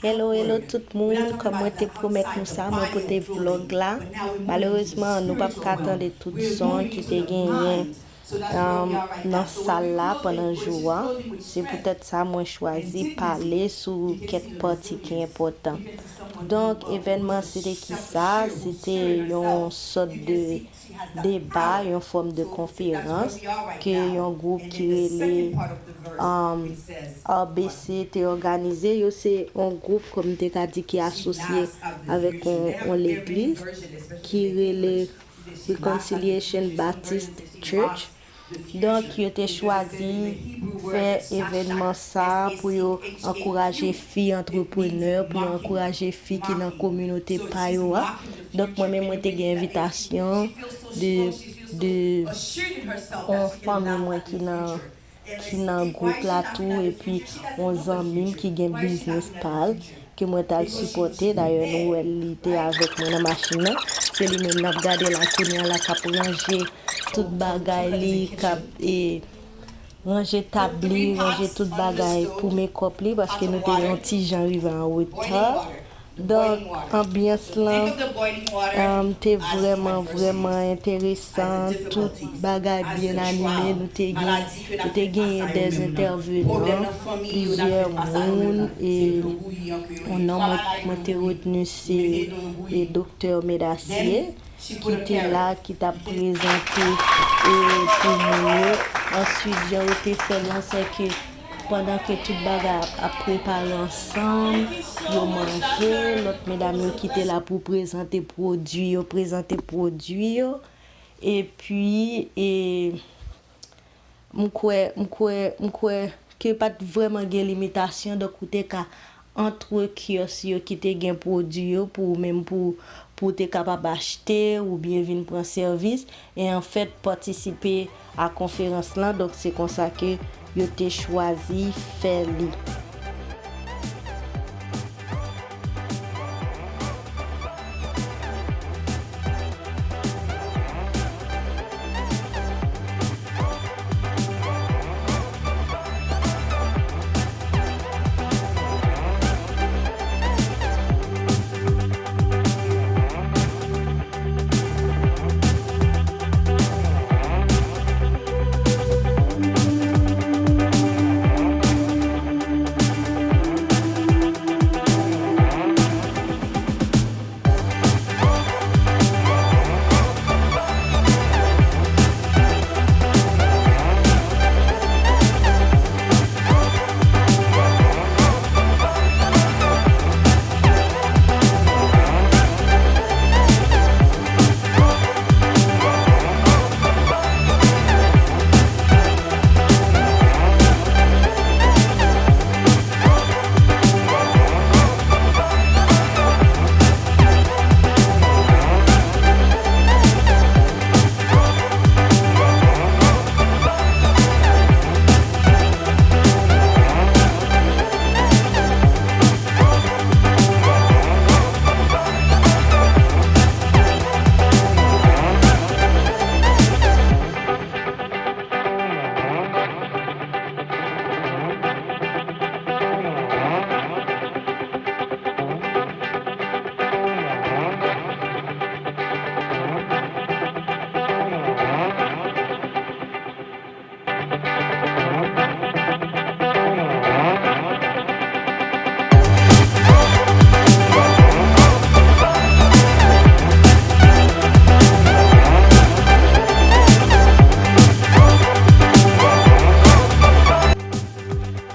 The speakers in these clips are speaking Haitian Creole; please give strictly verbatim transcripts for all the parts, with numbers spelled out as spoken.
Hello, hello tout moun, kòm mwen te pwomèt nou sa, mwen pote vlòg la. Malerezman, nou p ap ka tande tout son ki te genyen, um, nan sal la pandan jou a. Se poutèt sa mwen chwazi pale sou kèk pati ki enpòtan. Donk, evènman se te kisa? Se te yon sòt de deba, yon fòm de konferans ke yon gwoup ki rele, um, R B C te òganize. Yo se yon gwoup, kòm m te ka di, ki asosye avèk yon, yon legliz ki rele Reconciliation Baptist Church. Donk, yo te chwazi fè evènman sa a pou yo ankouraje fi antreprenè, pou yo ankouraje fi ki nan kominote pa yo a. Donk, mwen menm, mwen te gen envitasyon de, de yon fanmi mwen ki nan, ki nan gwoup la tou, epi yon zanmi m ki gen biznis pa l, ke mwen t al sipòte. Dayè, nou wè l, li te avèk mwen nan machin nan. Se li menm n ap gade la kounye a la, k ap ranje tout bagay li, k ap, e, ranje tab li, ranje tout bagay pou make-up li, paske nou te yon ti jan rive an reta. Donk, anbyans lan, um, te vrèman, vrèman enteresan. Tout bagay byen anime. Nou te gen, nou te genyen dèz entèvenan, plizyè moun, e yon non mwen, mwen te retni se, e, Doktè Medasye, ki te la, ki t ap prezante, e, pou moun yo. Answit, jan yo te fè l lan, se ke pandan ke tout bagay ap, ap prepare ansanm, yo manje, lòt medam yo ki te la pou prezante pwodui yo, prezante pwodui yo. Epi, e, m kwè, m kwè, m kwè ke pa t vrèman gen limitasyon, donk ou te ka antre kyòs yo ki te gen pwodui yo pou ou menm, pou, pou w te kapab achte oubyen vin pran sèvis e anfèt patisipe a konferans lan. Donk, se konsa ke yo te chwazi fè li.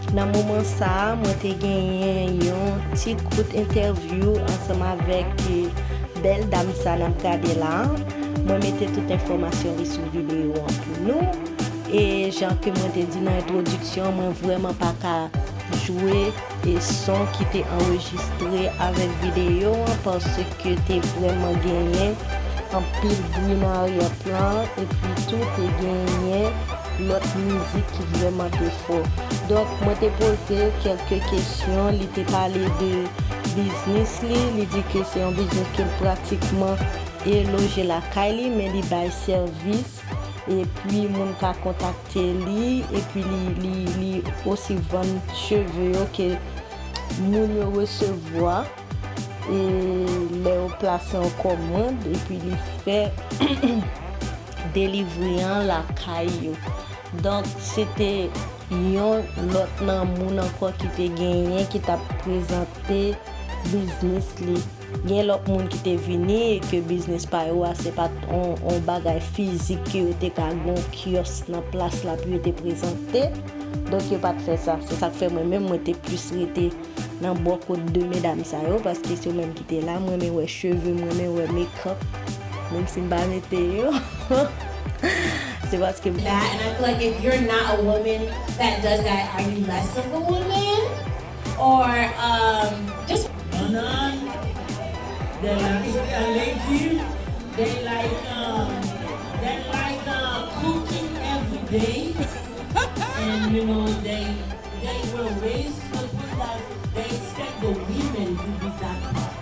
Nan moman sa a, mwen te genyen yon ti kout entèvyou ansanm avèk, eh, bèl dam sa n ap gade la a. Mwen mete tout enfòmasyon li sou videyo an pou nou. E jan ke mwen te di nan entwodiksyon an, mwen vrèman pa ka jwe e son ki te anrejistre avèk videyo an, paske te vrèman genyen anpil bri nan aryè plan, epi tou te genyen lòt mizik ki vrèman te fò. Donk, mwen te poze kèlke kesyon, li te pale de biznis li, li di ke se yon biznis ke l pratikman e loje lakay li, men li bay sèvis, epi moun ka kontakte li, epi li, li, li osi vann cheve yo ke moun yo resevwa, e lè yo plase yon kòmand, epi li fè delivri an lakay yo. Donk, se te yon lòt nan moun ankò ki te genyen, ki t ap prezante biznis li. Gen lòt moun ki te vini e ke biznis pa yo a, se pa t on, on bagay fizik ke yo te ka gen yon kyòs nan plas la pou yo te prezante. Donk, yo pa t fè sa. Se sa k fè mwen menm, mwen te plis rete nan bò kot de medam sa yo, paske se yo menm ki te la. Mwen renmen wè cheve, mwen renmen wè makeup, menm si m pa mete yo. Se paske m That, and I feel like if you're not a woman that does that, are you less of a woman? Or, um, just No, no. They like, uh, legume. They like, um, they like, uh, cooking every day. And, you know, they, they were raised to the point that they expect the women to be that part.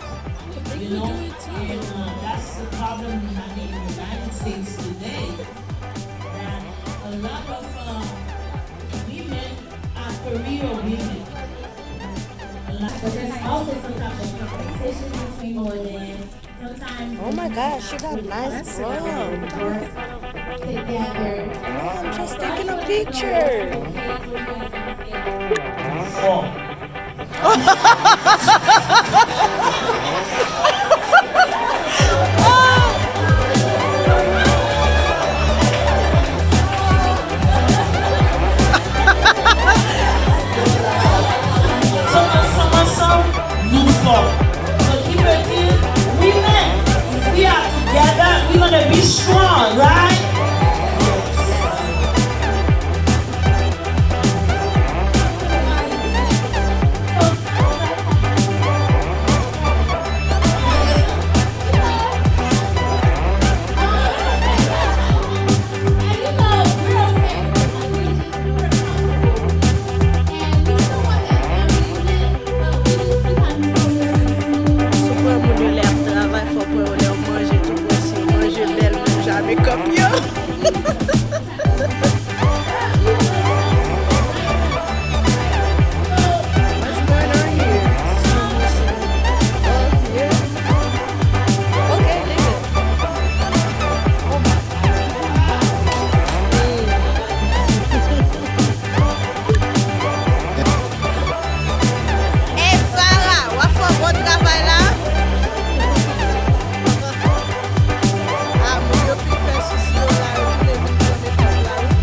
You know? And, uh, that's the problem we have in the United States today. That a lot of, uh, women are career women. A lot But there's also some type of competition between women. Sometimes Oh my gosh, she got nice gloves. Together. Oh, I'm just taking a picture. Four. So, ansanm, ansanm, nou fò. So, ki vle di, women, if we are together, we gonna be strong, right? Si w pran moun yo lè y ap travay, fò w pran yo lè y ap manje tou, paske manje bèl menm jan avèk kòb yo. What's going on here? Oh, yeah. Okay, leave it. Hey Farah, w ap fè yon bon travay la. Ah, moun yo fin fè sousi yo la, yo tounen vin pran makeup la, wi.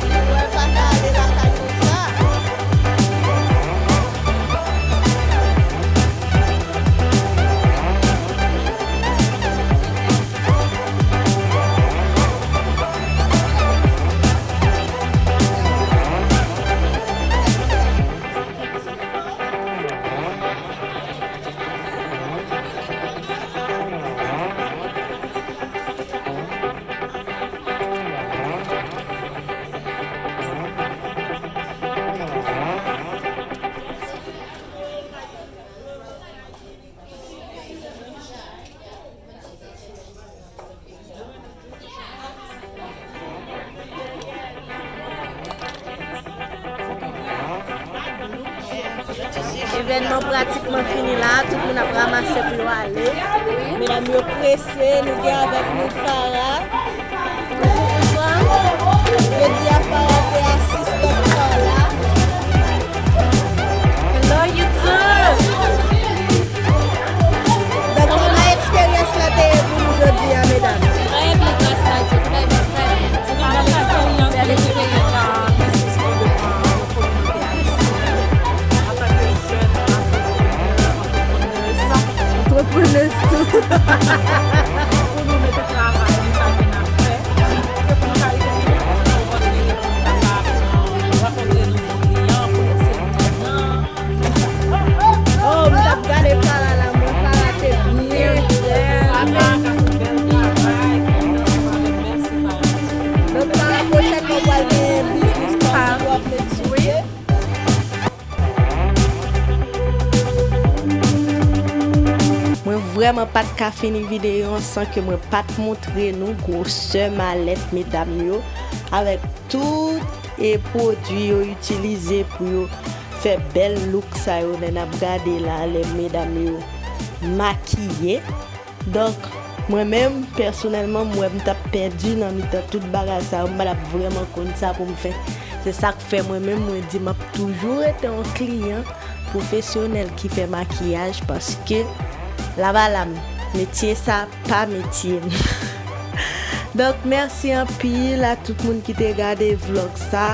Li wè l pa ka ale lakay konsa. Evènman pratikman fini la, tout moun ap ranmase pou yo ale. Medam yo prese, nou gen avèk nou Farah. Jodi a Farah te asistan Carla. Hello YouTube! Donk, kòman eksperyans la te ye pou nou jodi a, medam? Trè byen, gras a Dye, trè byen, trè byen. Se yon bèl eksperyans, bèl eksperyans. Bèl eksperyans. Antanke jèn antreprenè, antreprenè sa. Antreprenè tou. Pou nou mete travay, nou sa gen n ap fè. Ke pou nou ka rive pi lwen, pou nou kontinye, pou nou kapab, euh, rankontre nouvo kliyan, pou nou se kliyan. Oh, m t ap gade Farah la, mwen, Farah te byen. Bèl travay, mèsi Farah. Donk, Farah, pwochènman, w pral gen biznis pa w, w ap met sou pye. Mwen vrèman pa t ka fini videyo an san ke mwen pa t montre nou gwosè malèt medam yo avèk tout e pwodui yo itilize pou yo fè bèl look sa yo lè n ap gade la, lè medam yo makiye. Donk, mwen menm, pèsonèlman, m wè m t ap pèdi nan mitan tout bagay sa yo, m pa t ap vrèman konn sa pou m fè. Se sa k fè mwen menm, mwen di m ap toujou rete yon kliyan pwofesyonèl ki fè makiyaj, paske lavalam, metye sa pa metye m. Donk, mèsi anpil a tout moun ki te gade vlòg sa.